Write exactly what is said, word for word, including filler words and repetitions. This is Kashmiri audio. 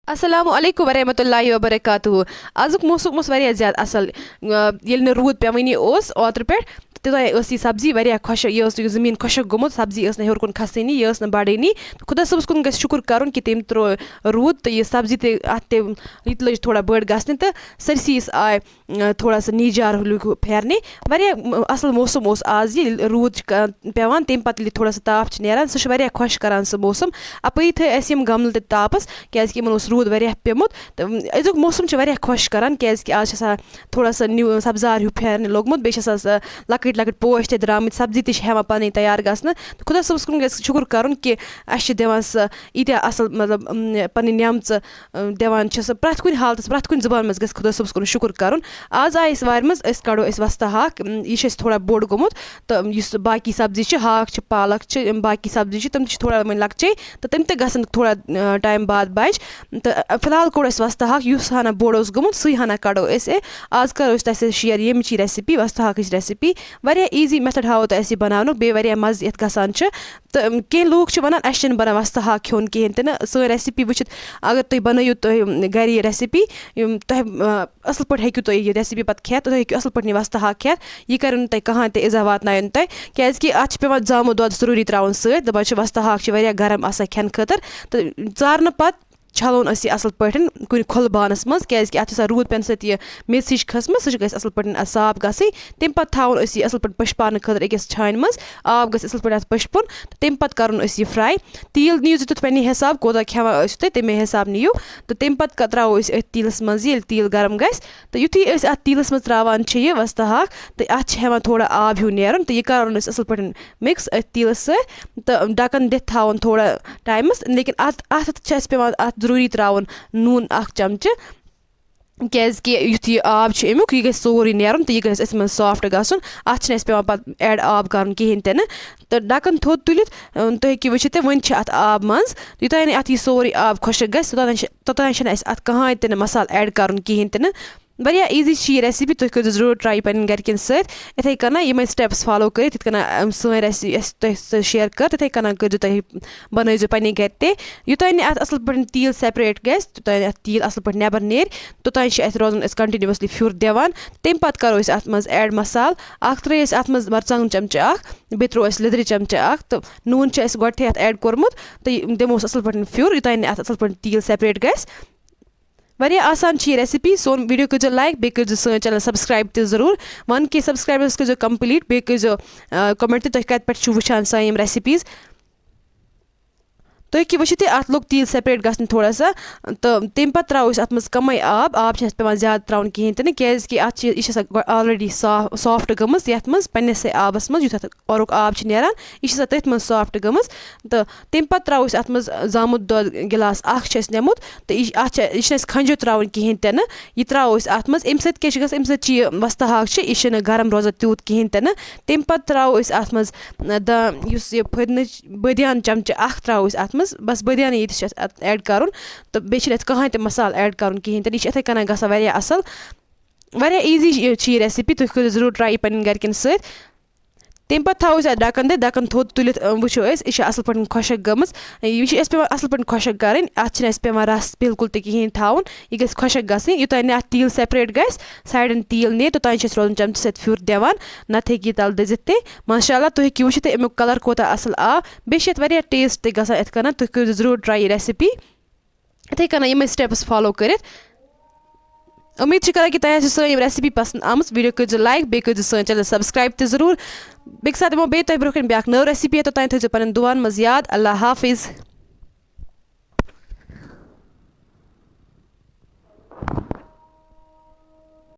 السلام علیکم ورحمۃ اللہ وبرکاتہ۔ آزُک موسم اوس واریاہ زیادٕ اَصٕل۔ آ، ییٚلہِ نہٕ روٗد پٮ۪وٲنی اوس اوترٕ پٮ۪ٹھ، تہٕ توٚتام ٲس یہِ سبزی واریاہ خۄشک، یہِ اوس یہِ زٔمیٖن خۄشک گوٚمُت، سبزی ٲس نہٕ ہیوٚر کُن کھسٲنی، یہِ ٲس نہٕ بَڑٲنی۔ تہٕ خۄدا صٲبَس کُن گژھِ شُکُر کَرُن کہِ تٔمۍ ترٛوو روٗد تہٕ یہِ سبزی تہِ اَتھ تہِ، یہِ تہِ لٔج تھوڑا بٔڑ گژھنہِ تہٕ سٲرسٕے یِس آے، آ، تھوڑا سا نیٖجار ہیوٗ پھیرنہِ۔ واریاہ، م-، اَصٕل موسم اوس آز، ییٚلہِ روٗد چھُ ک-، پٮ۪وان، تَمہِ پَتہٕ ییٚلہِ تھوڑا سا تاپھ چھُ نیران، سُہ چھُ واریاہ خۄش کَران سُہ موسم۔ اَپٲری تھٲے اَسہِ یِم گملہٕ تہِ تاپَس، کیٛازِکہِ یِمَن اوس روٗد واریاہ پیوٚمُت۔ تہٕ، م، أزیُک موسم چھُ واریاہ خۄش کَران، کیٛازِکہِ آز چھُ آسان تھوڑا سا نیوٗ سبزار ہیوٗ پھیرنہِ لوٚگمُت، بیٚیہِ چھِ آسان سۄ لۄکٕٹۍ لۄکٕٹۍ پوش تہِ درٛامٕتۍ، سبزی تہِ چھِ ہٮ۪وان پَنٕنۍ تیار گژھنہٕ۔ تہٕ خۄدا صٲبَس کُن گژھِ شُکُر کَرُن کہِ اَسہِ چھِ دِوان سۄ ییٖتیٛاہ اَصٕل، مطلب، م، پَنٕنۍ نعمژٕ، م، دِوان چھِ سۄ پرٛٮ۪تھ کُنہِ حالتَس، پرٛٮ۪تھ کُنہِ زُبان منٛز گژھِ خۄدا صٲبَس کُن شُکُر کَرُن۔ آز آے أسۍ وارِ منٛز، أسۍ کَڑو أسۍ وۄستہٕ ہاکھ، م، یہِ چھُ اَسہِ تھوڑا بوٚڑ گوٚمُت، تہٕ یُس باقٕے سبزی چھِ، ہاکھ چھِ، پالک چھِ، یِم باقٕے سبزی چھِ، تِم تہِ چھِ تھوڑا وۄنۍ لۄکچے، تہٕ تِم تہِ گژھن تھوڑا، آ، ٹایم بعد بَجہِ۔ تہٕ فی الحال کوٚڑ اَسہِ وۄستہٕ ہاکھ، یُس ہنا بوٚڑ اوس گوٚمُت، سُے ہنا کَڑو أسۍ۔ آز کَرو أسۍ تۄہہِ سۭتۍ شِیَر ییٚمِچی ریسِپی، وۄستہٕ ہاکٕچ ریسِپی۔ واریاہ ایٖزی میتھڈ ہاوو تۄہہِ اَسہِ یہِ بَناونُک، بیٚیہِ واریاہ مَزٕ یَتھ گژھان چھُ۔ تہٕ کینٛہہ لوٗکھ چھِ وَنان، اَسہِ چھِنہٕ بَنان وۄستہٕ ہاکھ کھیوٚن کِہیٖنۍ تہِ نہٕ۔ سٲنۍ ریسِپی وٕچھِتھ، اگر تُہۍ بَنٲیِو تُہۍ گَرِ یہِ ریسِپی، یِم تۄہہِ، آ، اَصٕل پٲٹھۍ ہیٚکِو تُہۍ یہِ ریسِپی پَتہٕ کھٮ۪تھ، تُہۍ ہیٚکِو اَصٕل پٲٹھۍ یہِ وۄستہٕ ہاکھ کھٮ۪تھ۔ یہِ کَرِ نہٕ تۄہہِ کٕہٕنۍ تہِ اِزا واتنایو نہٕ تۄہہِ، کیٛازِکہِ اَتھ چھِ پٮ۪وان زامُت دۄد ضروٗری ترٛاوُن سۭتۍ۔ دَپان چھِ وۄستہٕ ہاکھ چھِ واریاہ گرم آسان کھٮ۪نہٕ خٲطرٕ۔ تہٕ ژارنہٕ پَتہٕ چھَلون أسۍ یہِ اَصٕل پٲٹھۍ کُنہِ کھُلہٕ بانَس منٛز، کیٛازِکہِ اَتھ چھِ آسان روٗد پٮ۪نہٕ سۭتۍ یہِ میٚژ ہِش کھٔژمٕژ، سُہ چھِ گژھِ اَصٕل پٲٹھۍ اَتھ صاف گژھٕنۍ۔ تَمہِ پَتہٕ تھاوُن أسۍ یہِ اَصٕل پٲٹھۍ پٔشپاونہٕ خٲطرٕ أکِس چھانہِ منٛز۔ آب گژھِ اَصٕل پٲٹھۍ اَتھ پٔشپُن، تہٕ تَمہِ پَتہٕ کَرُن أسۍ یہِ fry۔ تیٖل نِیِو تُہۍ تیُتھ پنٛنہِ حِساب، کوٗتاہ کھٮ۪وان ٲسِو تُہۍ، تَمے حِساب نِیِو۔ تہٕ تَمہِ پَتہٕ کَ-، ترٛاوو أسۍ أتھۍ تیٖلَس منٛز، ییٚلہِ تیٖل گرم گژھِ، تہٕ یُتھُے أسۍ اَتھ تیٖلَس منٛز ترٛاوان چھِ یہِ وۄستہٕ ہاکھ، تہٕ اَتھ چھِ ہٮ۪وان تھوڑا آب ہیوٗ نیرُن، تہٕ یہِ کَرُن أسۍ اَصٕل پٲٹھۍ mix أتھۍ تیٖلَس سۭتۍ، تہٕ ڈَکَن دِتھ تھاوُن تھوڑا ٹایمَس۔ لیکِن اَتھ، اَتھ چھِ اَسہِ پٮ۪وان اَتھ ضروٗری ترٛاوُن نوٗن اَکھ چَمچہٕ، کیٛازِکہِ یُتھ یہِ آب چھُ اَمیُک، یہِ گژھِ سورُے نیرُن تہٕ یہِ گژھِ اَتھ منٛز soft گژھُن۔ اَتھ چھِنہٕ اَسہِ پٮ۪وان پَتہٕ add آب کَرُن کِہیٖنۍ تہِ نہٕ۔ تہٕ ڈَکَن تھوٚد تُلِتھ، اۭں، تُہۍ ہیٚکِو وٕچھِتھ تہِ وٕنہِ چھِ اَتھ آب منٛز۔ یوٚتانۍ نہٕ اَتھ یہِ سورُے آب خۄشٕک گژھِ، توٚتانۍ چھِ، توٚتانۍ چھِنہٕ اَسہِ اَتھ کٕہٕنۍ تہِ نہٕ مصالہٕ add کَرُن کِہیٖنۍ تہِ نہٕ۔ واریاہ easy چھِ یہِ recipe، تُہۍ کٔرۍزیو ضروٗر try پنٛنٮ۪ن گَرِکٮ۪ن سۭتۍ۔ یِتھَے کٔنۍ یِمَے steps follow کٔرِتھ، یِتھ کٔنۍ، اَم، سٲنۍ recipe اَسہِ تۄہہِ سۭتۍ share کٔر، تِتھَے کٔنۍ کٔرۍزیو تُہۍ، بَنٲیزیو پنٛنہِ گَرِ تہِ۔ یوٚتانۍ نہٕ اَتھ اَصٕل پٲٹھۍ تیٖل separate گژھِ، توٚتانۍ اَتھ تیٖل اَصٕل پٲٹھۍ نٮ۪بَر نیرِ، توٚتانۍ چھِ اَسہِ روزُن أسۍ continuously پھیُر دِوان۔ تَمہِ پَتہٕ کَرو أسۍ اَتھ منٛز add مصالہٕ۔ اَکھ ترٛٲے اَسہِ اَتھ منٛز مَرژٕوانٛگَن چَمچہٕ اَکھ، بیٚیہِ ترٛوو اَسہِ لیٚدرِ چَمچہٕ اَکھ، تہٕ نوٗن چھُ اَسہِ گۄڈٕتھٕے اَتھ add کوٚرمُت، تہٕ یہِ دِموس اَصٕل پٲٹھۍ پھیُر، یوٚتانۍ نہٕ اَتھ اَصٕل پٲٹھۍ تیٖل separate گژھِ۔ واریاہ آسان چھِ یہِ recipe۔ سون video کٔرۍزیو like، بیٚیہِ کٔرۍزیو سٲنۍ channel subscribe تہِ ضروٗر۔ one K subscribers کٔرۍزیو complete، بیٚیہِ کٔرۍزیو، آ، comment تہِ، تُہۍ کَتہِ پٮ۪ٹھ چھِو وٕچھان سانہِ یِم recipes۔ تُہۍ ہیٚکِو وٕچھِتھ، یہِ اَتھ لوٚگ تیٖل separate گژھنہِ تھوڑا سا، تہٕ تَمہِ پَتہٕ ترٛاوو أسۍ اَتھ منٛز کَمٕے آب۔ آب چھِنہٕ اَسہِ پٮ۪وان زیادٕ ترٛاوُن کِہیٖنۍ تہِ نہٕ، کیٛازِکہِ اَتھ چھِ، یہِ چھِ آسان گۄ-، already سا-، soft گٔمٕژ یَتھ منٛز، پنٛنِسٕے آبَس منٛز، یُتھ اَتھ اورُک آب چھِ نیران، یہِ چھِ آسان تٔتھۍ منٛز soft گٔمٕژ۔ تہٕ تَمہِ پَتہٕ ترٛاوو أسۍ اَتھ منٛز زامُت دۄد گِلاس اَکھ چھُ اَسہِ نیومُت، تہٕ یہِ، اَتھ چھِ، یہِ چھِنہٕ اَسہِ کھَنٛجو ترٛاوُن کِہیٖنۍ تہِ نہٕ۔ یہِ ترٛاوو أسۍ اَتھ منٛز۔ اَمہِ سۭتۍ کیٛاہ چھِ گژھان؟ اَمہِ سۭتۍ چھِ یہِ وۄستہٕ ہاکھ چھِ، یہِ چھِنہٕ گرم روزان تیوٗت کِہیٖنۍ تہِ نہٕ۔ تَمہِ پَتہٕ ترٛاوو أسۍ اَتھ منٛز، نہ، دَ-، یُس یہِ پھٔدنٕچ بٲدیان چَمچہٕ اَکھ ترٛاوو أسۍ اَتھ منٛز۔ بَس بٲدیانٕے ییٖتِس چھِ اَسہِ اَتھ add کَرُن، تہٕ بیٚیہِ چھِنہٕ اَسہِ کٕہٕنۍ تہِ مصالہٕ add کَرُن کِہیٖنۍ تہِ نہٕ۔ یہِ چھِ یِتھَے کٔنۍ گژھان واریاہ اَصٕل۔ واریاہ easy چھِ یہِ recipe، تُہۍ کٔرِو ضروٗر try یہِ پنٛنٮ۪ن گَرِکٮ۪ن سۭتۍ۔ تَمہِ پَتہٕ تھاوو أسۍ اَتھ ڈَکَن دِتھ، ڈَکَن تھوٚد تُلِتھ، اَ، وٕچھو أسۍ، یہِ چھِ اَصٕل پٲٹھۍ خۄشٕک گٔمٕژ۔ یہِ چھِ اَسہِ پٮ۪وان اَصٕل پٲٹھۍ خۄشٕک کَرٕنۍ، اَتھ چھِنہٕ اَسہِ پٮ۪وان رَس بِلکُل تہِ کِہیٖنۍ تھاوُن، یہِ گژھِ خۄشٕک گژھٕنۍ۔ یوٚتانۍ نہٕ اَتھ تیٖل separate گژھِ، sideن تیٖل نیرِ، توٚتانۍ چھِ أسۍ روزُن چَمچہٕ سۭتۍ پھیُر دِوان، نَتہٕ ہیٚکہِ یہِ تَلہٕ دٔزِتھ تہِ۔ ماشاء اللہ، تُہۍ ہیٚکِو وٕچھِتھ تہِ اَمیُک colour کوٗتاہ اَصٕل آو۔ بیٚیہِ چھِ یَتھ واریاہ taste تہِ گژھان یِتھ کٔنۍ، تُہۍ کٔرِو ضروٗر try یہِ recipe۔ یِتھَے کٔنۍ یِمَے steps follow کٔرِتھ۔ اُمید چھِ کران کہِ تۄہہِ آسہِ سٲنۍ یِم recipe پسنٛد آمٕژ۔ Video کٔرۍزیو like، بیٚیہِ کٔرۍزیو سٲنۍ channel subscribe تہِ ضروٗر۔ بیٚیہِ ساتہٕ دِمو بیٚیہِ تۄہہِ برٛونٛہہ کَنہِ بیٛاکھ نٔو recipe، توٚتام تھٲیزیو پنٛنٮ۪ن دُعاہَن منٛز یاد۔ اللہ حافظ۔